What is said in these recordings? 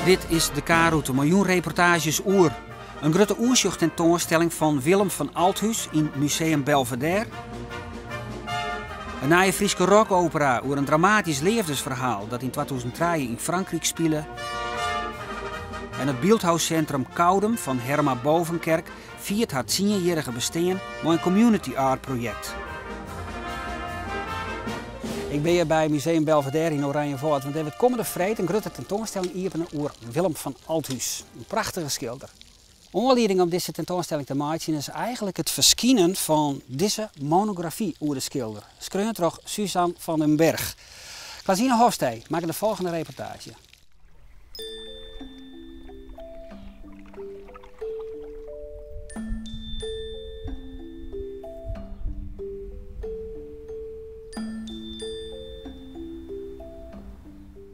Dit is de K-rûte mei jûnreportaazjes oer in grutte oersjochtentoanstelling fan Willem van Althuis yn Museum Belvédère, in nije Fryske rockopera oer in dramatysk leafdesferhaal dat yn 2003 yn Frankryk spile en it byldhousintrum Koudum fan Herma Bovenkerk fiert har tsienjierrige bestean mei in community art projekt. Ik bin hjir by Museum Belvédère yn Oranjewâld, want dêr wurdt kommende freed in grutte tentoanstelling iepene oer Willem van Althuis, in prachtige skilder. Oanlieding om dizze tentoanstelling te meitsjen is eigenlik it ferskinen fan dizze monografy oer de skilder, skreaun troch Suzanne van den Berg. Klazine Hofstee makke de folgjende reportaazje.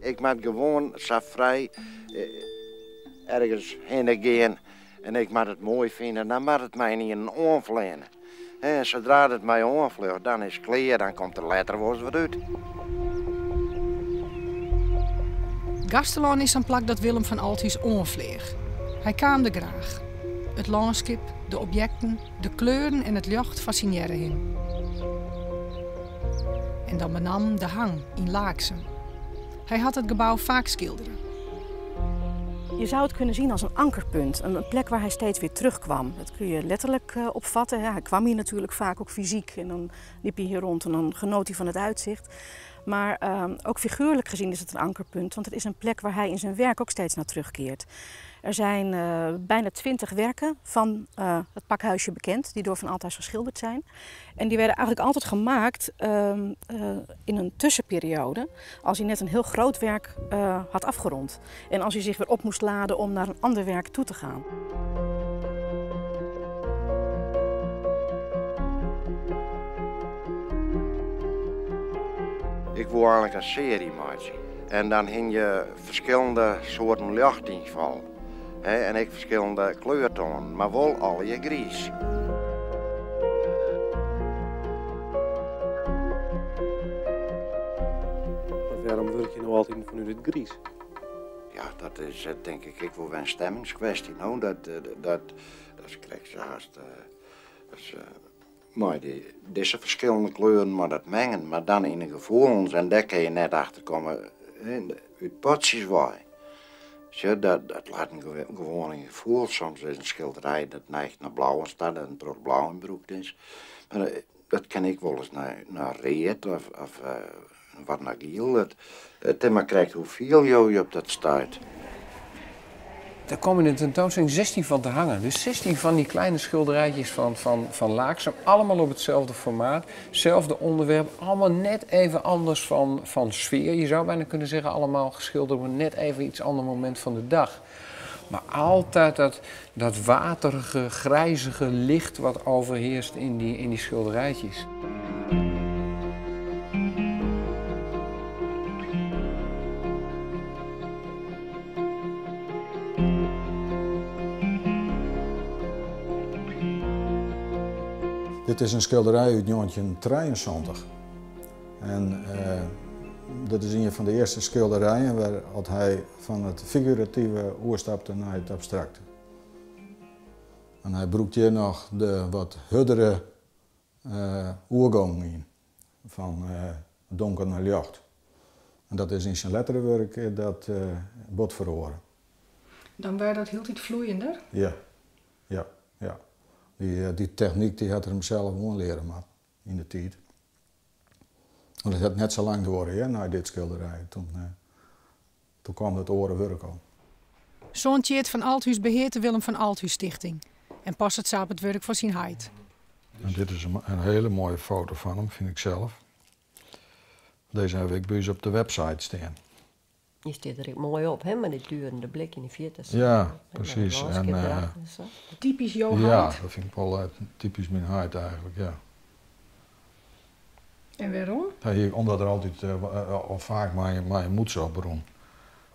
Ik moat gewoan sa frij ergens hinne gean en ik moat it moai fine, dan moat it my ynienen oanfleane. En sadra't it my oanfljocht, dan is it klear, dan komt der letter wolris wat út. Gaasterlân is sa'n plak dat Willem van Althuis oanfleach. Hy kaam der graach. It lânskip, de objekten, de kleuren en it ljocht fassinearre him. En dan benammen De Hang yn Laaksum. Hy hat it gebou faak skildere. Je zou het kunnen zien als een ankerpunt, een plek waar hij steeds weer terugkwam. Dat kun je letterlijk eh, opvatten. Hij kwam hier natuurlijk vaak ook fysiek en dan liep hij hier rond en dan genoot hij van het uitzicht. Maar ehm, ook figuurlijk gezien is het een ankerpunt, want het is een plek waar hij in zijn werk ook steeds naar terugkeert. Er zijn eh, bijna 20 werken van eh, het pakhuisje bekend, die door Van Althuis geschilderd zijn. En die werden eigenlijk altijd gemaakt ehm, eh, in een tussenperiode, als hij net een heel groot werk had afgerond. En als hij zich weer op moest laden om naar een ander werk toe te gaan. Ik woe eigenlik in searje meitsje. En dan hing je ferskillende soarten ljochtynfal en ek ferskillende kleurtoanen, mar wol allegear griis. Mar wêrom wurkje je no altiten fanút it griis? Ja, dat is tink ik ek wol wer in stemmingskwestje, no. Dat, dat, dat is krekt sa hast, mei dy, dizze ferskillende kleuren, mei dat mengen, mar dan yn de gefoelens en dêr kinne je net achter komme, út potsjes wei. Sjoch, dat, dat leit in gewoan in gefoel. Soms is in skilderij dat neigt nei blauwens ta, dat in protte blau yn brûkt is. Mar dat kin ek wolris nei, nei read of, of wat nei giel. It, it is mar krekt hoe fiele jo je op dat stuit. Daar komen in de tentoonstelling 16 van te hangen. Dus 16 van die kleine schilderijtjes van, van, van Laaksum. Allemaal op hetzelfde formaat, hetzelfde onderwerp. Allemaal net even anders van, van sfeer. Je zou bijna kunnen zeggen allemaal geschilderd op een net even iets ander moment van de dag. Maar altijd dat, dat waterige, grijzige licht wat overheerst in die, in die schilderijtjes. Dit is in skilderij út 1973. En uh, dat is ien fan de earste skilderijen wêr't hy fan it figurative oerstapte nei it abstrakte. En hy brûkt hjir noch de wat hurdere uh, oergongen yn, fan uh, donker nei ljocht. En dat is yn syn lettere wurk dat bot feroare. Dan wurdt dat hieltyd floeiender? Ja, ja, ja. Dy, dy technyk dy hat er himsels oanleare moatten yn de tiid. Want it hat net sa lang duorre hear, nei dit skilderij. Toen, toen kwam dat oare wurk al. Soan Tjeerd van Althuis beheart de Willem van Althuis Stichting en passet sa op it wurk fan syn heit. En dit is in hiele moaie foto fan him, fyn ik sels. Dizze haw ik by ús op de website stean. Je stiet der ek moai op, hè, mei dy turende blik yn de fierte. Ja, presys. En, uh, typysk jo heit? Ja, dat fyn ik wol uh, typysk myn heit eigenlik, ja. En wêrom? Hy, omdat er altyd uh, al faak mei, mei in mûtse op rûn.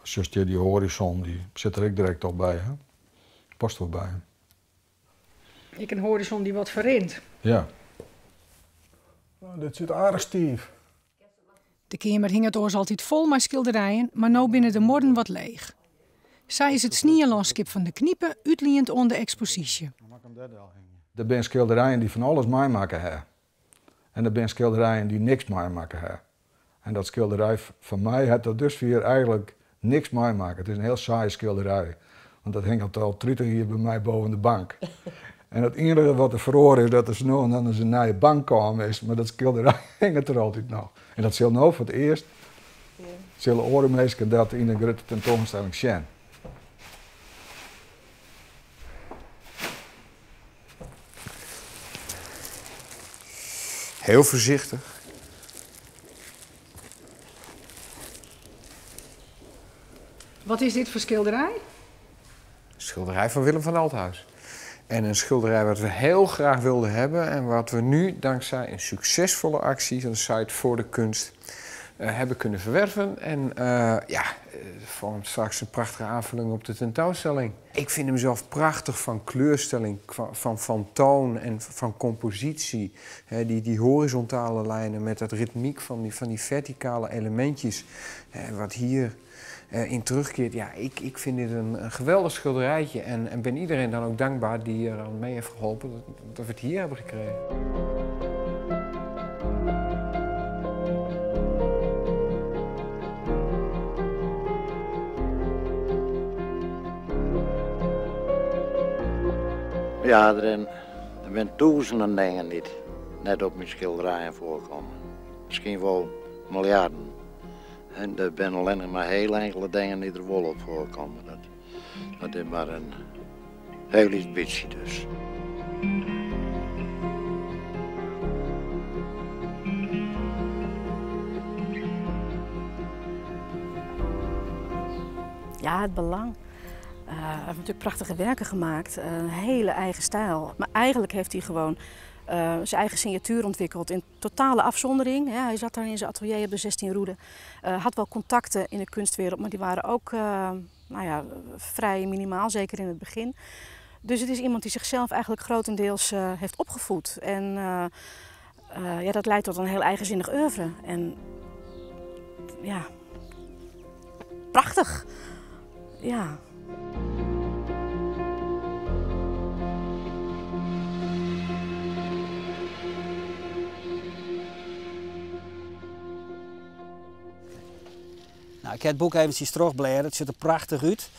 Sjochst hjir dy hoarizon, dy sit der ek direkt al by, hè? Past wol by him. Ek in hoarizon dy't wat ferrint. Ja. Nou, dit sit aardich stiif. De keamer hinget oars altyd fol mei skilderijen, mar no binne de muorren wat leech. Sa is it snielânskip fan De Knipe útliend oan de eksposysje. Der binne skilderijen dy't fan alles meimakke ha. En der binne skilderijen dy't niks meimakke ha. En dat skilderij fan my hat tot dusfier eigenlik niks meimakke. It is in hiel saai skilderij, want dat hinget al 30 jier by my boven de bank. En it iennige wat der feroare is dat der sa no en dan ris in nije bank kaam is, mar dat skilderij hinget der altyd noch. En dat sil no foar it earst, sille oare minsken dat yn in grutte tentoanstelling sjen. Heel voorzichtig. Wat is dit foar skilderij? Schilderij van Willem van Althuis. En een schilderij wat we heel graag wilden hebben en wat we nu dankzij een succesvolle actie van de site Voor de Kunst hebben kunnen verwerven. En ja, vormt straks een prachtige aanvulling op de tentoonstelling. Ik vind hem zelf prachtig van kleurstelling, van toon en van compositie. Die horizontale lijnen met dat ritmiek van die verticale elementjes. Wat hier in terugkeert. Ja, ik vind dit een geweldig schilderijtje en ben iedereen dan ook dankbaar die er aan mee heeft geholpen dat we het hier hebben gekregen. Ja, der binne tûzenen dingen dy't net op myn skilderijen foarkomme. Miskien wol miljarden. En der binne allinnich mar hiel inkele dingen dy't der wol op foarkomme. Dat is mar in hiel lyts bytsje dus. Ja, het belang. Hij heeft natuurlijk prachtige werken gemaakt, een hele eigen stijl. Maar eigenlijk heeft hij gewoon zijn eigen signatuur ontwikkeld in totale afzondering. Ja, hij zat daar in zijn atelier op de 16 Roeden. Had wel contacten in de kunstwereld, maar die waren ook vrij minimaal, zeker in het begin. Dus het is iemand die zichzelf eigenlijk grotendeels heeft opgevoed. En dat leidt tot een heel eigenzinnig oeuvre. En ja, prachtig. Ja. Ik heb het boek eventjes terugbladeren. Het ziet er prachtig uit.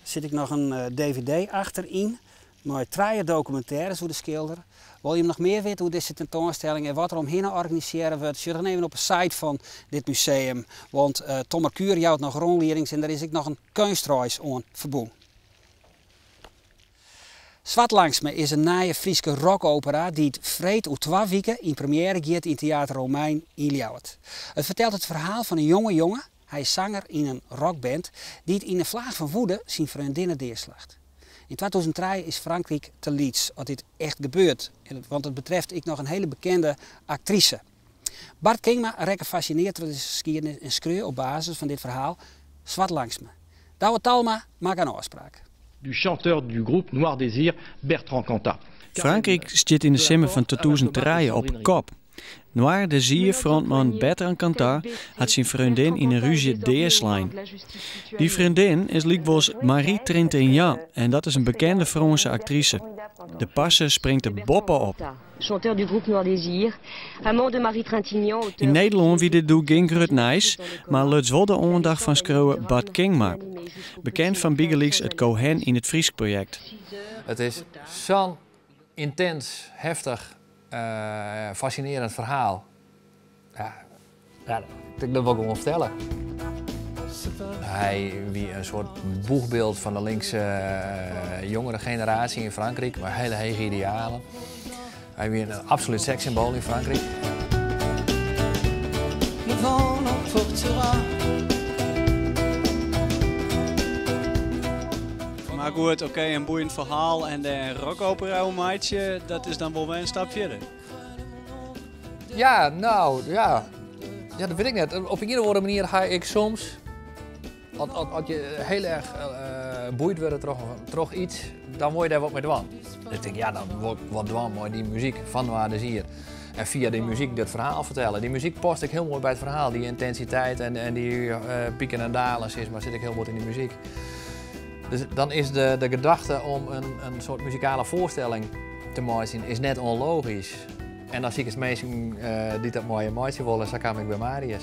Er zit ik nog een dvd achterin. Mei trije documentaires oer de skilder. Wol je nog mear witte oer dizze tentoanstelling en wat der omhinne organisearre wurdt, sjoch dan even op de site fan dit museum. Want Tom Mercuur jout noch rûnliedings en der is ek noch in keunstreis oan ferbûn. Swart Langsme is in nije Fryske rockopera dy't freed oer 2 wiken yn première giet yn Theater Romein yn Ljouwert. It fertelt it ferhaal fan in jonge jonge, hy is sanger yn in rockband, dy't yn in flaach fan woede syn freondinne deaslacht. Yn 2003 is Frankryk te lyts as dit echt gebeurt, want it betreft ek noch in hele bekende aktrise. Bart Kingma rekke fascineard troch dizze skiednis en skreau op basis fan dit ferhaal Swart Langsme. Douwe Talma makke in ôfspraak. Du chanteur du groupe Noir Désir, Bertrand Cantat. Frankryk stiet yn de simmer fan 2003 op 'e kop. Noir Désir frontman Bertrand Cantat hat syn freondin yn in rúzje deaslein. Dy freondin is lykwols Marie Trintignant en dat is in bekende Frânske aktrise. De parse springt der boppe-op. Chanteur du groupe Noir Désir, amant de Marie Trintignant, auteur Yn Nederlân wie dit doe gjin grut nijs, mar luts wol de oandacht fan skriuwer Bart Kingma. Bekend fan bygelyks it Cohen yn it Frysk projekt. It is sa'n yntins, heftich, fascinearjend ferhaal. Ja, ja, dat wol ik gewoan fertelle. Hy wie in soart boechbyld fan de linkse jongere generaasje yn Frankryk, mei hiele hege idealen. Hy wie in absolút sekssymboal yn Frankryk. Le vent l'emportera. Mar goed, oké, in boeiend ferhaal en dêr in rockopera oer meitsje, dat is dan wol wer in stap fierder. Ja, nou, ja. Ja, dat wit ik net. Op ien of oare manier ha ik soms, as je hiel erch boeid wurde troch yts, dan wol je dêr wat mei dwaan. Dus ik tink, ja, dan wol ik wat dwaan mei dy muzyk fan Noir Désir. En fia dy muzyk dat ferhaal fertelle. Dy muzyk past ek hiel moai by it ferhaal. Dy yntensiteit en dy piken en dalen, sis mar, sit ek hiel bot yn dy muzyk. Dus dan is de, de gedachte om in, in soart muzikale foarstelling te meitsjen is net ûnlogysk. En dan sikest minsken dy't dat mei je meitsje wolle en sa kaam ik by Marius.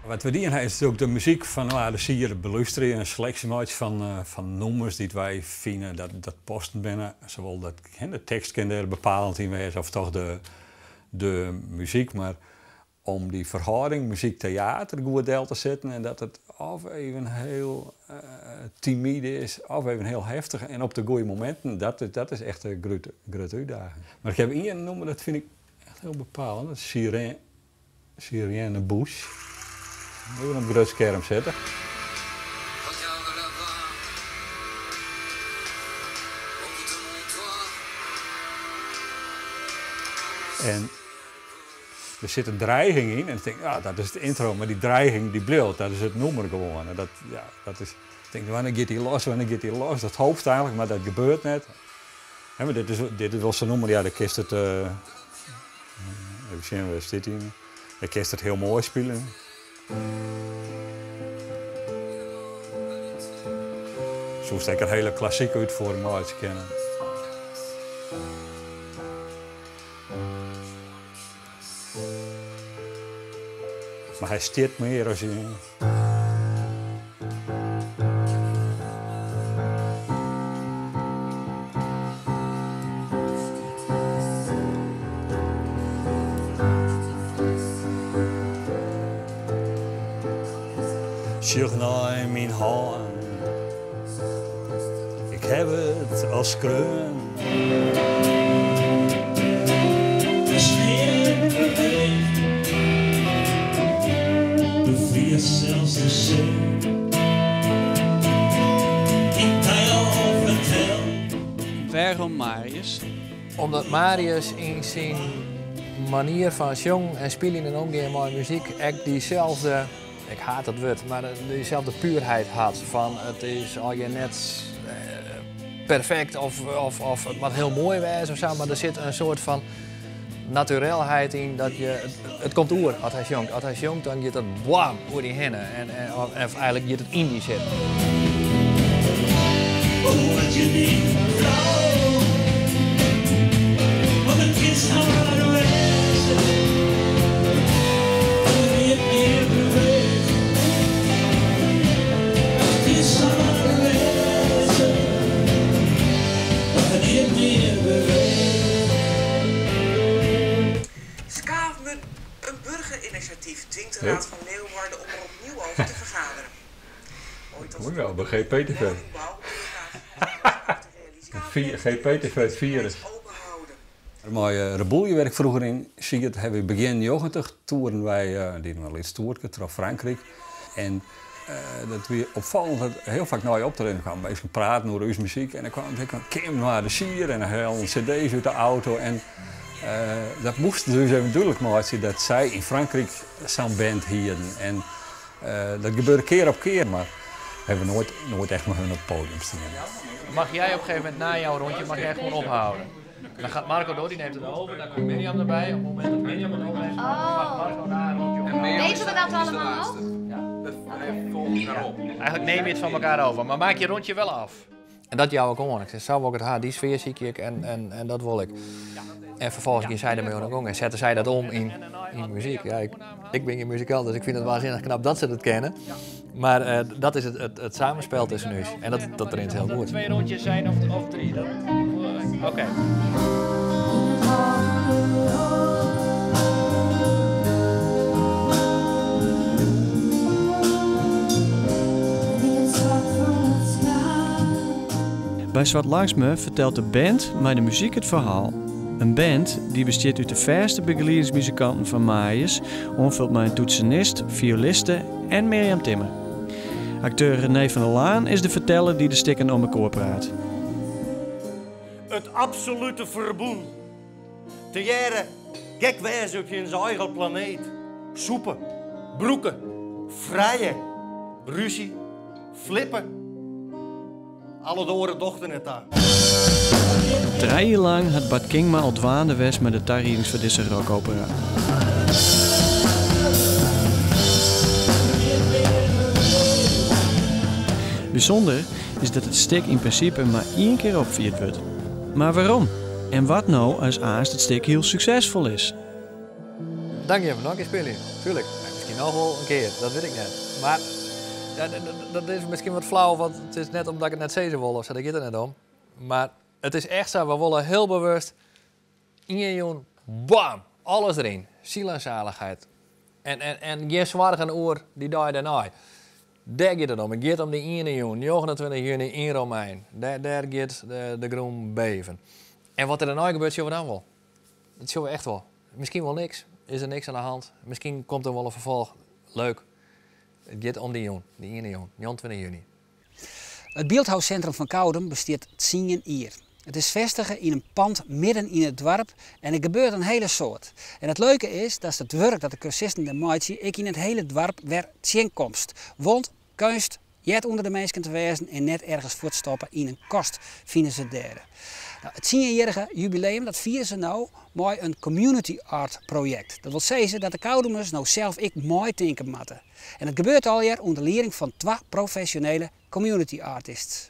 Wat we dien ha is natuerlik de muzyk fan Noir Désir belústerje, in seleksje meitsje fan, fan nûmers dy't wy fine dat, dat passend binne. Sawol dat, de tekst kin dêr bepalend yn wêze of toch de, de muzyk, mar om dy ferhâlding muzyk-teater goed del te setten en dat it of even hiel timide is of even hiel heftich en op de goede mominten, dat, dat is echt de grutte, grutte útdaging. Mar ik ha ien nûmer, dat fyn ik echt hiel bepalend, dat is Sirène, Si rien ne bouge. Even op grut skerm sette. En der sit in dreiging yn en ik tink, ah, dat is it intro, mar dy dreiging dy bliuwt, dat is it nûmer gewoan. En dat, ja, dat is, ik tink, wannear giet dy los, wannear giet dy los? Dat hopest eigentlik, mar dat gebeurt net. Hè, mar dit is, dit is wol sa'n nûmer, ja, dêr kinst it, even sjen, wêr stiet dy? Dêr kinst it hiel moai spylje. Soest ek in hiele klassike útfiering meitsje kinne. Mar hy stiet mear as je. Sjoch nei myn hân, ik haw it al skreaun. Wêrom Marius? Omdat Marius yn syn manier fan sjongen en spyljen en omgean mei muzyk ek dyselde, ik haat dat wurd, mar dyselde puerheid hat fan it is allegear net perfekt of, of, of it moat hiel moai wêze of sa, mar der sit in soart fan naturelheid yn dat je, it, it komt oer as hy sjongt. As hy sjongt, dan giet dat bam oer dy hinne en, en, of, of eigentlik giet it yn dy sitten. Skaafmur Een burgerinitiatief dwingt de Raad van Leeuwarden om er opnieuw over te vergaderen. Ooit als Mooi wel, bij GPTV. GPTV het virus. Mei Reboelje wêr't ik froeger yn siet, ha wy begjin 90 toeren wy, dienen we in lyts toerke troch Frankryk. En dat wie opfallend dat hiel faak nei optreden kwamen minsken praten oer ús muzyk en dan kwamen se Kim Noir Désir en dan hellen cd's út de auto en dat moasten se ús even dúdlik meitsje dat sy yn Frankryk sa'n band hienen en dat gebeurde kear op kear, mar hawwe we noait, noait echt mei hun op it podium stien. Mag jij op een gegeven moment na jouw rondje mag jij gewoon ophouden? Dan gaat Marco door, die neemt het over. Dan komt Mirjam erbij. Op het moment dat Mirjam het overneemt, mag Marco na een rondje ophouden. Weten we dat allemaal nog? Ja. Volg elkaar op. Eigenlijk neem je het van elkaar over, maar maak je rondje wel af. En dat jou ik oan. Ik zei, sa wol ik it ha, dy sfear sykje ik en, en, en dat wol ik. En ferfolgens gie sy dermei oan de gong en sette sy dat om yn, yn muzyk. Ja, ik, ik bin gjin muzikant, dus ik fyn it waansinnich knap dat se dat kinne. Mar eh, dat is it, it, it samenspel tusken ús. En dat, dat rint hiel goed. Twee rondjes zijn of, of drie. Dat, oké. Okay. By Swart Langstme fertelt de band mei de muzyk it ferhaal. In band dy't bestiet út de fêste begeliedingsmuzikanten fan Marius, oanfuld mei in toetsenist, fioliste en Mirjam Timmer. Akteur René van der Laan is de ferteller dy't de stikken om elkoar praat. It absolute ferbûn. Tegearre gek wêze op jins eigen planeet. Sûpe, brûke, frije, rúzje, flippe. Al it oare docht der net ta. Trije jier lang hat Bart Kingma al dwaande west mei de tariedings foar dizze rockopera. Bysûnder is dat it stik yn prinsipe mar ien kear opfierd wurdt. Mar wêrom? En wat no as aanst it stik hiel suksesfol is? Dan gean we noch in kear spyljen, tuerlik. Miskien noch wol in kear, dat wit ik net. Mar dat is miskien wat flau, want it is net omdat ik it net sizze wol of sa, dêr giet it net om. Mar it is echt sa, we wolle hiel bewust ien jûn, bam, alles deryn. Siel en zaligheid. En, en, en gjin soargen oer dy dei dêrnei. Dêr giet it om. It giet om dy iene jûn, 29 juny yn Romein. Dêr, dêr giet de, de grûn beven. En wat der dêrnei gebeurt, sjogge we dan wol. Dat sjogge we echt wol. Miskien wol niks, is der niks oan de hand. Miskien komt der wol in ferfolch. Leuk. It giet om dy jûn, dy iene jûn, 29 juny. It byldhousintrum fan Koudum bestiet tsien jier. It is festige yn in pand midden yn it doarp en der gebeurt in hiele soad. En it leuke is datst it wurk dat de kursisten dêr meitsje ek yn it hiele doarp wer tsjinkomst. Want keunst heart ûnder de minsken te wêzen en net ergens fuortstoppe yn in kast, fine se dêr. It tsienjierrige jubileum dat fiere se no mei in community art projekt. Dat wol sizze dat de Koudumers no sels ek meitinke moatte. En dat gebeurt allegear ûnder lieding fan twa profesjonele community artists.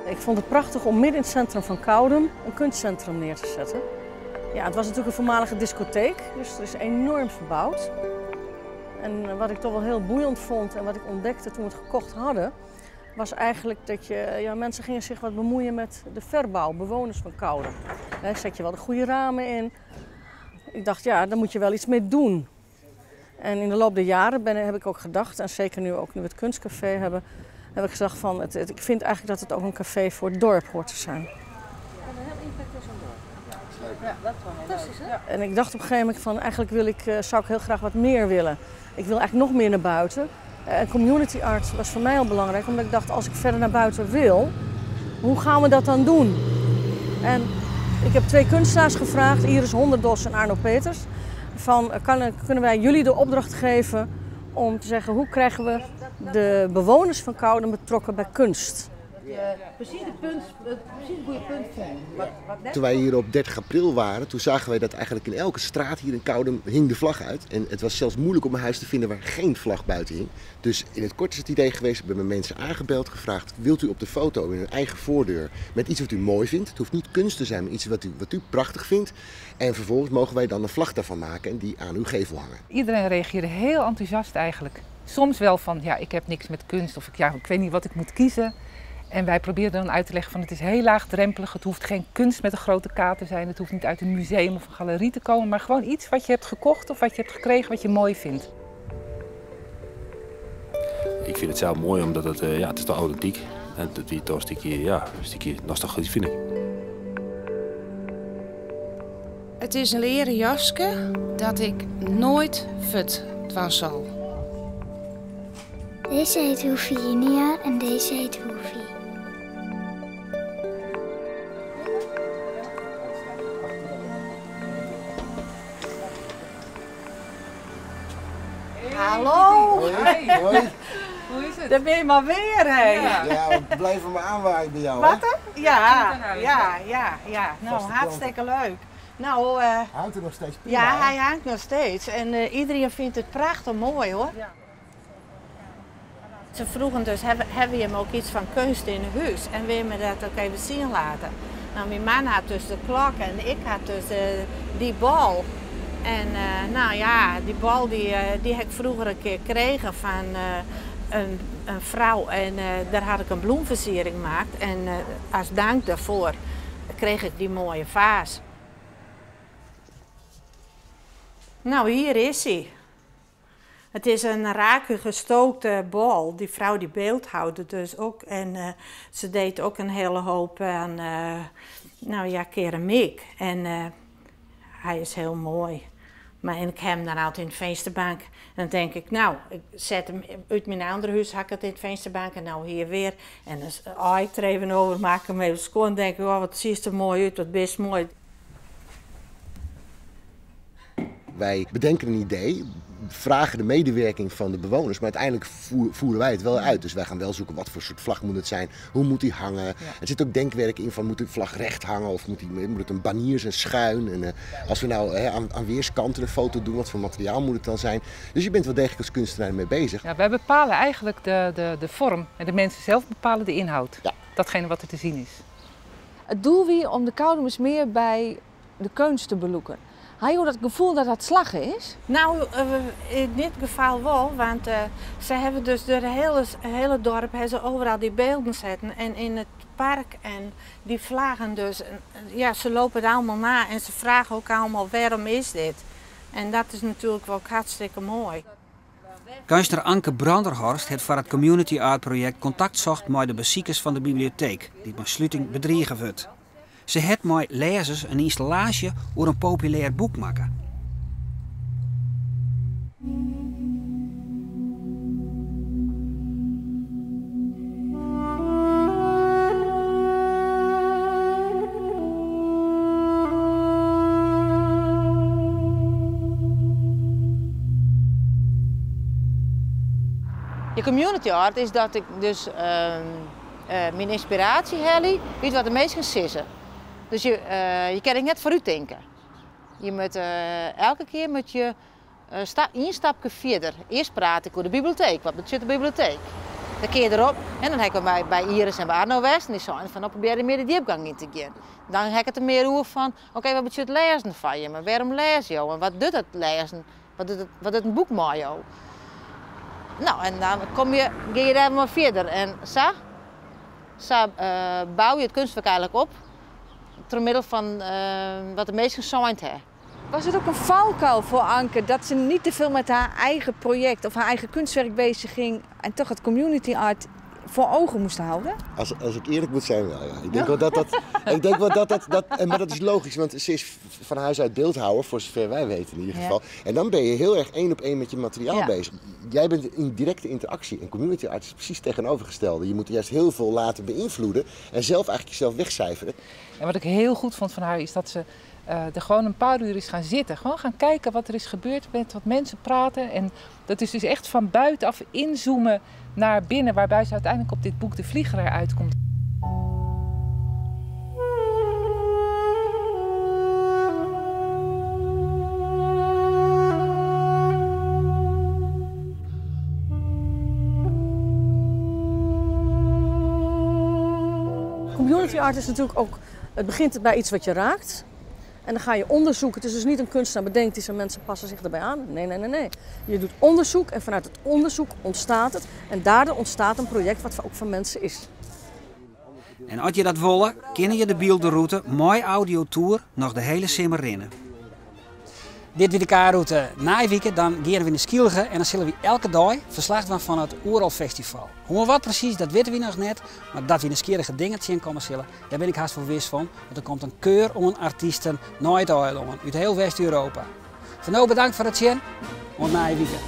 Ik vond het prachtig om midden in het centrum van Koudum een kunstcentrum neer te zetten. Ja, het was natuurlijk een voormalige discotheek, dus er is enorm verbouwd. En wat ik toch wel heel boeiend vond en wat ik ontdekte toen we het gekocht hadden, was eigenlijk dat je, ja, mensen gingen zich wat bemoeien met de verbouw, bewoners van Koudum. He, zet je wel de goede ramen in. Ik dacht, ja, daar moet je wel iets mee doen. En in de loop der jaren ben, heb ik ook gedacht, en zeker nu ook nu we het kunstcafé hebben, heb ik gedacht van, het, het, ik vind eigenlijk dat het ook een café voor het dorp hoort te zijn. Ja, dat is wel fantastisch, hè? En ik dacht op een gegeven moment van, eigenlijk wil ik, zou ik heel graag wat meer willen. Ik wil eigenlijk nog meer naar buiten. En community art was voor mij al belangrijk, omdat ik dacht, als ik verder naar buiten wil, hoe gaan we dat dan doen? En ik heb twee kunstenaars gevraagd, Iris Honderdos en Arno Peters, van kan, kunnen wij jullie de opdracht geven om te zeggen, hoe krijgen we de bewoners van Koudum betrokken bij kunst? Precies het punt, precies het goede punt zijn. Toen wij hier op 30 april waren, toen zagen wij dat eigenlijk in elke straat hier in Koudum hing de vlag uit. En het was zelfs moeilijk om een huis te vinden waar geen vlag buiten hing. Dus in het kort is het idee geweest, we hebben mensen aangebeld, gevraagd, wilt u op de foto in uw eigen voordeur met iets wat u mooi vindt? Het hoeft niet kunst te zijn, maar iets wat u, wat u prachtig vindt. En vervolgens mogen wij dan een vlag daarvan maken en die aan uw gevel hangen. Iedereen reageerde heel enthousiast eigenlijk. Soms wel van, ja, ik heb niks met kunst of ik, ja, ik weet niet wat ik moet kiezen. En wij probeerden dan uit te leggen van het is heel laagdrempelig, het hoeft geen kunst met een grote K te zijn, het hoeft niet uit een museum of een galerie te komen, maar gewoon iets wat je hebt gekocht of wat je hebt gekregen wat je mooi vindt. Ik vind het zelf mooi omdat het, ja, het is toch authentiek. En dat die toch een stukje, ja, een stukje nostalgie vind ik. Het is een leren jasje dat ik nooit fut van zal. Deze heet Hoefie Junior en deze heet Hoefie. Hallo! Hoi. Hoi. Hoe is het? Daar ben je maar weer, hè? Ja, ja we blijven maar aanwaaien bij jou, Wat hè? Ja, ja, ja, ja. Nou, hartstikke leuk. Nou, hangt er nog steeds prima, Ja, hij hangt nog steeds. En iedereen vindt het prachtig mooi, hoor. Ja. Ze vroegen dus, hebben, hebben je hem ook iets van kunst in huis? En wil je me dat ook even zien laten? Nou, mijn man had dus de klok en ik had dus die bal. En nou ja, die bal die, die heb ik vroeger een keer gekregen van een, een, vrouw. En daar had ik een bloemversiering gemaakt. En als dank daarvoor kreeg ik die mooie vaas. Nou, hier is hij. Het is een rake gestookte bal. Die vrouw die beeldhouwde dus ook. En ze deed ook een hele hoop aan nou ja, keramiek. En hij is heel mooi. Mar en ik ha him dan altyd yn de finsterbank. En dan tink ik, no, ik set him út myn andere hûs, ha ik it yn de finsterbank en no hjir wer. En dan aai ik der even oer, mak ik him even skoan, tink ik, oh, wat siest der moai út, wat bist moai. Wij bedenken een idee, vragen de medewerking van de bewoners, maar uiteindelijk voeren wij het wel uit. Dus wij gaan wel zoeken wat voor soort vlag moet het zijn, hoe moet die hangen. Er zit ook denkwerk in van moet de vlag recht hangen of moet het een banier zijn schuin. En als we nou aan weerskanten een foto doen, wat voor materiaal moet het dan zijn. Dus je bent wel degelijk als kunstenaar mee bezig. Ja, wij bepalen eigenlijk de vorm en de mensen zelf bepalen de inhoud. Datgene wat er te zien is. Het doel wie om de Koudumers meer bij de kunst te beloeken. Ha jo dat gefoel dat dat slagge is? Nou, in dit geval wel, want ze hebben dus door het hele dorp hebben ze overal die beelden zetten en in het park en die vlaggen dus. En, ja, ze lopen het allemaal na en ze vragen ook allemaal waarom is dit? En dat is natuurlijk wel hartstikke mooi. Keunstner Anke Branderhorst hat foar it Community Art projekt kontakt socht mei de besikers fan de biblioteek, dy't mei sluting bedrige wurdt. Se hat mei lêzers in ynstallaasje oer in populêr boek makke. De community art is dat ik dus myn ynspiraasje helje út wat de minsken sizze. Dus je kin ek net foarút tinke. Je moat elke kear moat je ien stapke fierder. Earst praat ik oer de biblioteek. Wat betsjut de biblioteek? Dan kear derop en dan ha ik by Iris en by Arno west en dy seinen fan, no, probearje mear de djipgong yn te gean. Dan ha ik it der mear oer fan, oké, wat betsjut lêzen foar je? Mar wêrom lêze jo? En wat docht it lêzen? Wat docht in boek mei jo? No, en dan gean je dêr mar fierder. En sa bou je it keunstwurk eigentlik op troch middel fan wat de minsken sein hawwe. Was het ook een valkuil voor Anke dat ze niet te veel met haar eigen project of haar eigen kunstwerk bezig ging en toch het community art voor ogen moest houden? Als ik eerlijk moet zijn, wel ja. Ik denk wel dat dat, ik denk wel dat, dat, dat, en, maar dat is logisch, want ze is van huis uit beeldhouwer, voor zover wij weten in ieder geval. En dan ben je heel erg één op één met je materiaal bezig. Jij bent in directe interactie en community art is precies tegenovergestelde. Je moet juist heel veel laten beïnvloeden en zelf eigenlijk jezelf wegcijferen. En wat ik heel goed vond van haar is dat ze er gewoon een paar uur is gaan zitten. Gewoon gaan kijken wat er is gebeurd, met wat mensen praten. En dat is dus echt van buitenaf inzoomen naar binnen, waarbij ze uiteindelijk op dit boek De Vliegeraar uitkomt. Community art is natuurlijk ook, het begint bij iets wat je raakt. En dan ga je onderzoeken. Het is dus niet een kunstenaar bedenkt iets en mensen passen zich erbij aan. Nee, nee, nee, nee. Je doet onderzoek en vanuit het onderzoek ontstaat het. En daardoor ontstaat een project wat ook van mensen is. En as je dat wolle, kinne je de bylderoute mei audiotour noch de hiele simmer rinne. Dit wie de K-route nije wike, dan geane we yn de Skylge en dan sille we elke dei ferslach dwaan fan it Oerol Festival. Hoe en wat presys, dat witte we noch net, mar dat we nijsgjirrige dingen tsjinkomme sille, dêr bin ik hast wol wis fan, want der komt in keur oan artysten nei it eilân út hiel West-Europa. Foar no betanke foar it sjen, oant nije wike.